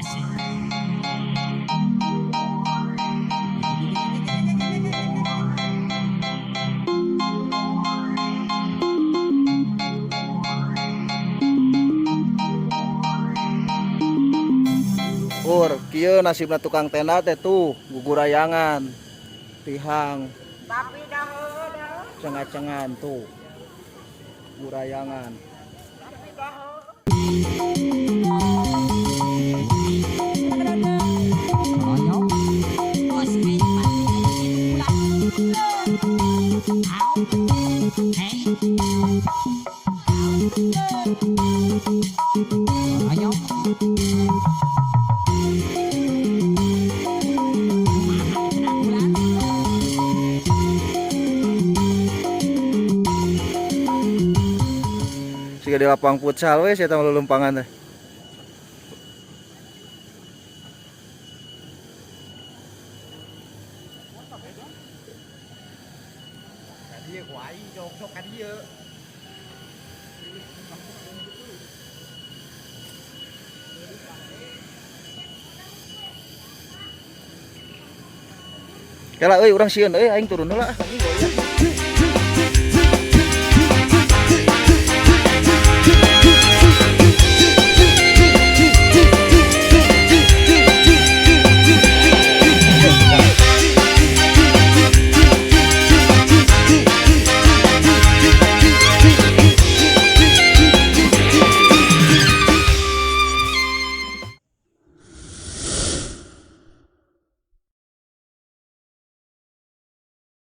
Asik. Ur, kieu nasibna tukang tenda teh tuh gugurayangan. Tihang. Cenga-cengan tuh. Gurayangan. Konyol. Bos kayak pasti kayak gitu pula. Au. Hei. Konyol. Kumaha cenah bulan? Siga di lapang futsal we sia teh lulumpangan teh. Ka dieu ku aing jog-jog ka dieu. Kela euy urang sieun euy aing turun heula ah.